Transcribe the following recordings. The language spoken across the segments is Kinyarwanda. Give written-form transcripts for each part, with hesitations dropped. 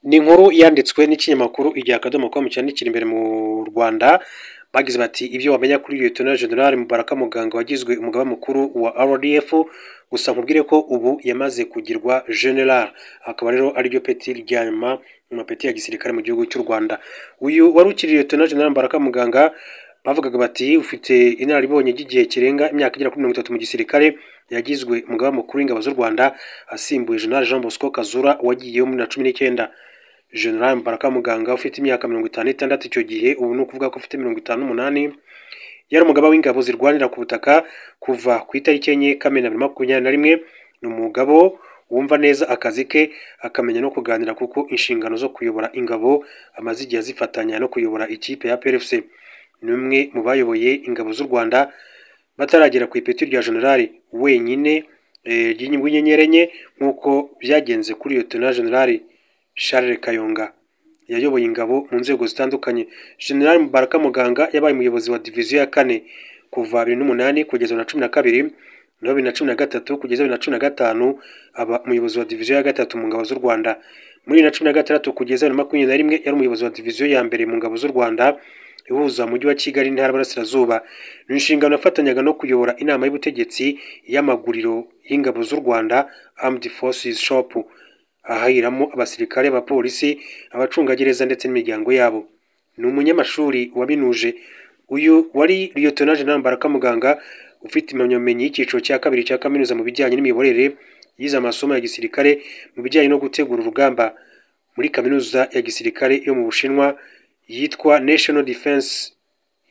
Ni inkuru yanditswe n'ikinyamakuru Igihe.com cyandikira imbere mu Rwanda. Bagize bati: "Ibyo wamenya kuri Lieutenant General Mubaraka Muganga wagizwe umugaba mukuru wa RDF." Gusa nkubwire ko ubu yamaze kugirwa General, akaba rero ariryo peti rya nyuma mu mapeti ya gisirikare mu gihugu cy'u Rwanda. Uyu wari ukiri Lieutenant General Mubaraka Muganga, bavugaga bati ufite inararibonye ry'igihe kirenga imyaka igera kuri 30 mu gisirikare, yagizwe umugaba mukuru w'ingabo z'u Rwanda asimbuye General Jean Bosco Kazura wagiyeho muri 2019. General Mubaraka Muganga ufite imyaka 56 icyo gihe, ubu ni ukuvuga ko ufite 58, yari umugaba w'ingabo zirwanira ku butaka kuva ku itariki 4 Kamena 2021. Ni umugabo wumva neza akazi ke, akamenya no kuganira, kuko inshingano zo kuyobora ingabo amaze igihe azifatanya no kuyobora ikipe ya APR FC. Ni umwe mu bayoboye ingabo z'u Rwanda bataragera ku ipeti rya General wenyine w'inyenyeri enye, nk'uko byagenze kuri Lieutenant General Charles Kayonga. Yayoboye ingabo mu nzego zitandukanye. General Mubaraka Muganga yabaye umuyobozi wa diviziyo ya kane kuva 2008 kugeza 2012, naho 2013 kugeza 2015 aba umuyobozi wa diviziyo ya gatatu mu ngabo z'u Rwanda. Muri 2016 kugeza 2021 yari umuyobozi wa diviziyo ya mbere mu ngabo z'u Rwanda ihuza umujyi wa Kigali n'intara y'Iburasirazuba. Ni inshingano yafatanyaga no kuyobora inama y'ubutegetsi y'amaguriro y'ingabo z'u Rwanda, Armed Forces Shop, ahahiramo abasirikare, abapolisi, abacungagereza ndetse n'imiryango yabo. Ni umunyamashuri waminuje. Uyu wari Lieutenant General Mubaraka Muganga ufite impamyabumenyi y'icyiciro cya kabiri cya kaminuza mu bijyanye n'imiyoborere, yize amasomo ya gisirikare mu bijyanye no gutegura urugamba muri kaminuza ya gisirikare yo mu Bushinwa yitwa National Defense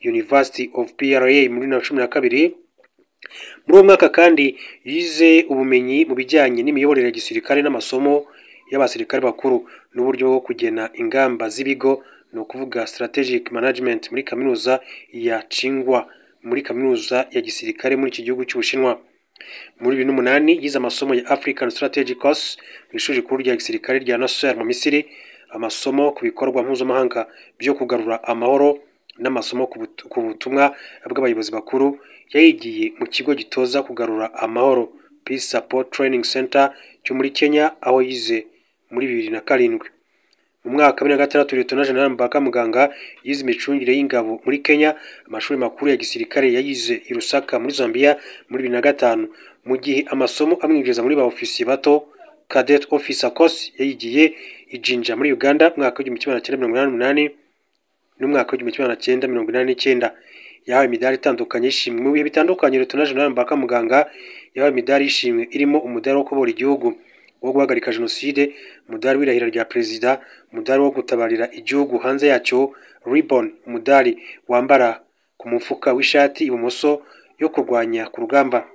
University of PLA muri 2012. Muri uwo mwaka kandi yize ubumenyi mu bijyanye n'imiyoborere ya gisirikare n'amasomo y'abasirikare bakuru n'uburyo bwo kugena ingamba z'ibigo, ni ukuvuga strategic management, muri kaminuza ya Tsinghua, muri kaminuza ya gisirikare muri iki gihugu cy'Ubushinwa. Muri 2008 yize amasomo ya African Strategic Course mu ishuri rikuru rya gisirikare rya Nasser mu Misiri, amasomo ku bikorwa mpuzamahanga byo kugarura amahoro n'amasomo ku butumwa bw'abayobozi bakuru yayigiye mu kigo gitoza kugarura amahoro, Peace Support Training Center cyo muri Kenya, aho yize muri 2007. Mu mwaka wa 2006 Lieutenant General Mubaraka Muganga yize imicungire y'ingabo muri Kenya. Amashuri makuru ya gisirikare yayize i Lusaka muri Zambia muri 2005, mu gihe amasomo amwinjiza muri ba ofisiye bato, Cadet Officer Course, yayigiye i Jinja muri Uganda mu mwaka wa 1988 n'umwaka wa 1989. Yahawe imidari itandukanye y'ishimwe mu bihe bitandukanye. Lieutenant General Mubaraka Muganga yahawe imidari y'ishimwe irimo umudari wo kubohora igihugu, wo guhagarika jenoside, umudari w'irahira rya perezida, umudari wo gutabarira igihugu hanze yacyo, ribbon, umudari wambara ku mufuka w'ishati ibumoso yo kurwanya ku rugamba,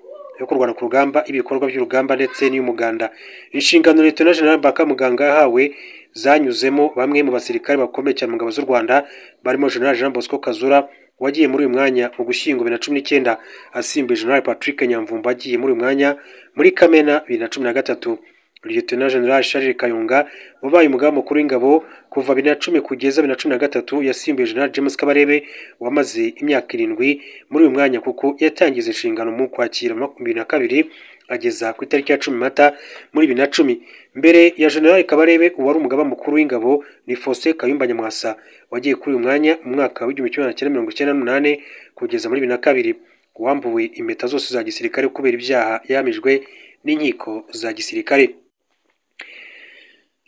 yo kurwana ku rugamba, ibikorwa by'urugamba ndetse n'iy'umuganda. Inshingano Lieutenant General Mubaraka Muganga yahawe zanyuzemo bamwe mu basirikare bakomeye cyane mu ngabo z'u Rwanda, barimo General Jean Bosco Kazura wagiye muri uyu mwanya mu Gushyingo 2019 asimbuye General Patrick Nyamvumba agiye muri uyu mwanya muri Kamena 2013. Lieutenant General Charles Kayonga wabaye umugaba mukuru w'ingabo kuva 2010 kugeza 2013, yasimbuye General James Kabarebe wamaze imyaka 7 muri uyu mwanya, kuko yatangiza inshingano mu Kwakira 2002 ageza ku itariki ya 10 Mata muri 2010. Mbere ya General Kabarebe, uwari umugaba mukuru w'ingabo ni Faustin Kayumba Nyamwasa wagiye kuri uyu mwanya mu mwaka wa 1998 kugeza muri 2002, wambuwe impeta zose za gisirikare kubera ibyaha yahamijwe n'inkiko za gisirikare.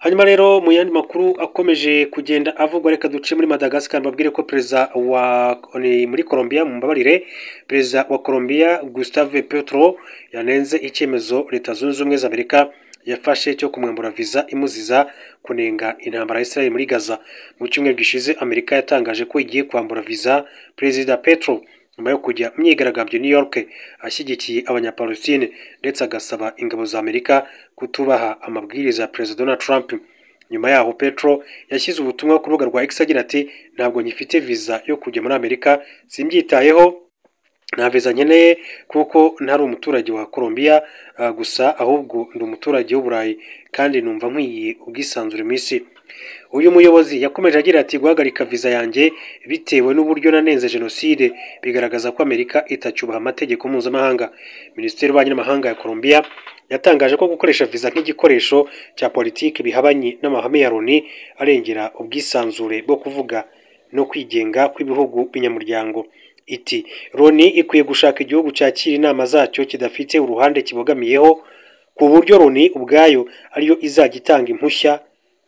Hanyuma rero mu yandi makuru akomeje kugenda avugwa, reka duce muri Madagascar mbabwire ko perezida wa ni muri Colombia, mumbabarire, perezida wa Colombia Gustavo Petro yanenze icyemezo Leta Zunze Ubumwe za Amerika yafashe cyo kumwambura viza imuziza kunenga intambara ya Israel muri Gaza. Mu cyumweru gishize Amerika yatangaje ko igiye kwambura viza perezida Petro nyuma yo kujya mu myigaragambyo New York ashyigikiye abanyapalestine, ndetse agasaba ingabo za Amerika kutubaha amabwiriza ya perezida Donald Trump. Nyuma yaho Petro yashyize ubutumwa ku rubuga rwa X agira ati: "Ntabwo nkifite viza yo kujya muri Amerika, simbyitayeho, nta viza nkeneye kuko ntari umuturage wa Colombia gusa, ahubwo ndi umuturage w'Uburayi kandi numva nkwiye ubwisanzure mu isi." Uyu muyobozi yakomeje agira ati: "Guhagarika viza yanjye bitewe n'uburyo nanenze jenoside bigaragaza ko Amerika itacyubaha amategeko mpuzamahanga." Minisiteri y'Ububanyi n'Amahanga ya Colombia Yatangaje ko gukoresha viza nk'igikoresho cya politiki bihabanye n'amahame ya Loni arengera ubwisanzure bwo kuvuga no kwigenga kw'ibihugu binyamuryango. Iti Loni ikwiye gushaka igihugu cyakira inama zacyo kidafite uruhande kibogamiyeho, ku buryo Loni ubwayo ariyo izajya itanga impushya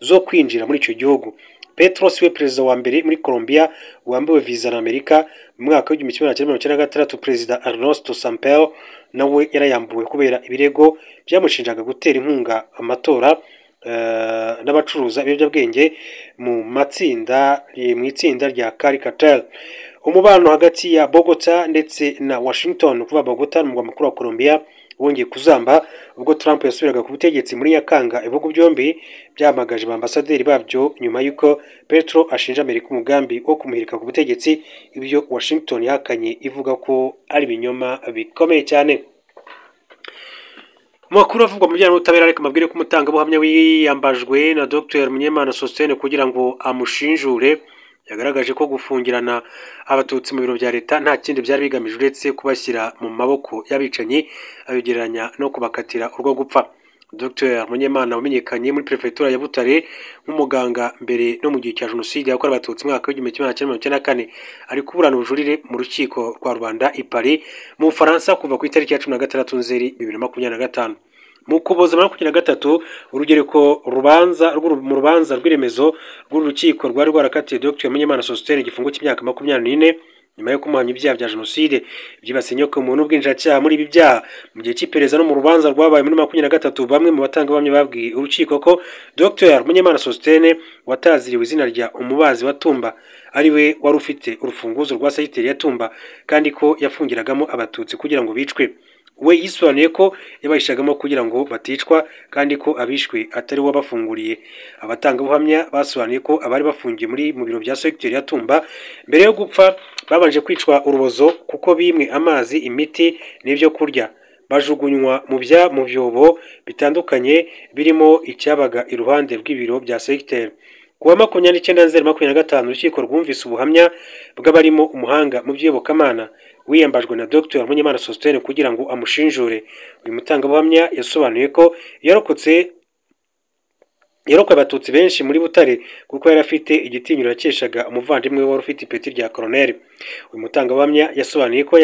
zo kwinjira muri icyo gihugu. Petro siwe perezida wa mbere muri Colombia wambuwe viza na Amerika. Mu mwaka w'1996 perezida Ernesto Samper nawe yarayambuwe kubera ibirego byamushinjaga gutera inkunga amatora n'abacuruza ibiyobyabwenge mu matsinda mu itsinda rya Cali Cartel. Umubano hagati ya Bogota ndetse na Washington, kuva Bogota n'umurwa mukuru wa Colombia, wongeye kuzamba ubwo Trump yasubiraga ku butegetsi muri Nyakanga. Ibihugu byombi byamagaje ba ambasaderi babyo nyuma y'uko Petro ashinja Amerika umugambi wo kumuhirika ku butegetsi, ibyo Washington yahakanye ivuga ko ari ibinyoma bikomeye cyane. Mu makuru avugwa mu bijyanye n'ubutabera, ariko amabwire ko umutangabuhamya wiyambajwe na Dr Munyemana Sosthène kugira ngo amushinjure yagaragaje ko gufungirana abatutsi mu biro bya leta nta kindi byari bigamije uretse kubashyira mu maboko y'abicanyi, abigereranya no kubakatira urwo gupfa. Dr Munyemana wamenyekanye muri perefegitura ya Butare nk'umuganga mbere no mu gihe cya jenoside yakorewe abatutsi mu mwaka w'1994, ari kuburana ubujurire mu rukiko rwa rubanda i Paris mu Bufaransa kuva ku itariki ya 16 Nzeri 2025. Mu Ukuboza 23 urugereko rubanza mu rubanza rw'iremezo rw'uru rukiko rwari rwarakatiye Dr Munyemana Sosthène igifungo cy'imyaka 24 nyuma yo kumuhamya ibyaha bya jenoside byibasiye inyokomuntu n'ubwinjiracyaha. Muri ibi byaha, mu gihe cy'iperereza no mu rubanza rwabaye muri 23, bamwe mu batangabuhamya babwiye urukiko ko Dr Munyemana Sosthène wataziriwe izina rya Umubazi wa Tumba ari we wari ufite urufunguzo rwa segiteri ya Tumba, kandi ko yafungiragamo abatutsi kugira ngo bicwe. We yisobanuye ko yabahishagamo kugira ngo baticwa, kandi ko abishwe atari we wabafunguriye. Abatangabuhamya basobanuye ko abari bafungiye muri mu biro bya segiteri ya Tumba mbere yo gupfa babanje kwicwa urubozo kuko bimwe amazi, imiti n'ibyo kurya, bajugunywa mu byobo bitandukanye birimo icyabaga iruhande rw'ibiro bya segiteri. Ku wa 29 Nzeri 25 urukiko rwumvise ubuhamya bw'abarimo umuhanga mu by'iyobokamana wiyambajwe na Dr Munyemana Sosthène kugira ngo amushinjure. Uyu mutangabuhamya yasobanuye ko yarokoye abatutsi benshi muri Butare kuko yari afite igitinyiro yakeshaga umuvandimwe we wari ufite ipeti rya koroneri. Uyu mutangabuhamya yasobanuye ko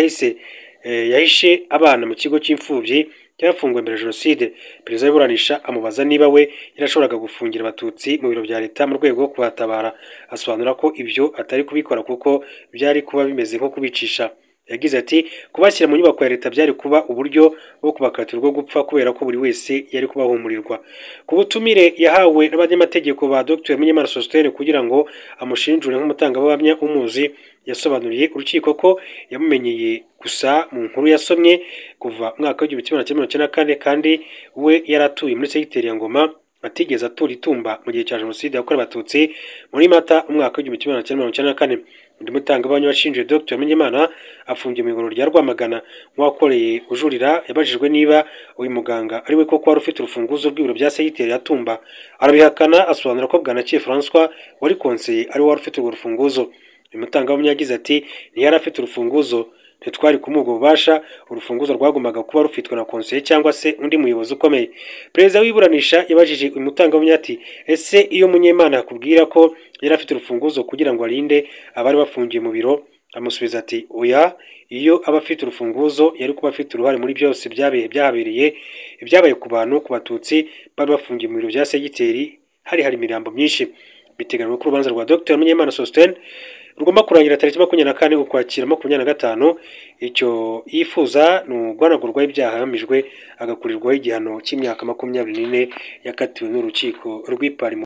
yahishe abana mu kigo cy'imfubyi cyafunguwe mbere ya jenoside. Perezida w'iburanisha amubaza niba we yarashoboraga gufungira abatutsi mu biro bya leta mu rwego rwo kubatabara, asobanura ko ibyo atari kubikora kuko byari kuba bimeze nko kubicisha. Yagize ati kubashyira mu nyubako ya leta byari kuba uburyo bwo kubakatira urwo gupfa kubera ko buri wese yari kubahumurirwa. Ku butumire yahawe n'abanyamategeko ba Dr Munyemana Sosthène kugira ngo amushinjure nk'umutangabuhamya umuzi, yasobanuriye urukiko ko yamumenyeye gusa mu nkuru yasomye kuva mu mwaka w'1994, kandi we yari atuye muri segiteri ya Ngoma, atigeze atura itumba mu gihe cya jenoside yakorewe abatutsi muri Mata umwaka w'1994. Undi mutangabuhamya washinje Dr Munyemana afungiye mu igororero rya Rwamagana nk'uwakoreye ujurira. Yabajijwe niba uyu muganga ari we koko wari ufite urufunguzo rw'ibiro bya segiteri ya Tumba, arabihakana, asobanura ko Bwanakeye François wari konseye ari we wari ufite urwo rufunguzo. Uyu mutangabuhamya yagize ati ntiyari afite urufunguzo, ntitwari kumuha ubwo bubasha, urufunguzo rwagombaga kuba rufitwe na konseye cyangwa se undi muyobozi ukomeye. Perezida w'iburanisha yabajije uyu mutangabuhamya ati ese iyo Munyemana akubwira ko yari afite urufunguzo kugira ngo arinde abari bafungiye mu biro, amusubiza ati oya, iyo aba afite urufunguzo yari kuba afite uruhare muri byose byahabereye, ibyabaye ku bantu, ku batutsi bari bafungiye mu biro bya segiteri hari imirambo myinshi. Biteganyijwe ko urubanza rwa Dr Munyemana Sosthène rugomba kurangira tariki 24 Ukwakira 2025. Icyo yifuza ni uguhanagurwaho ibyaha yahamijwe, agakurirwaho igihano cy'imyaka 24 yakatiwe n'urukiko rw'i Paris.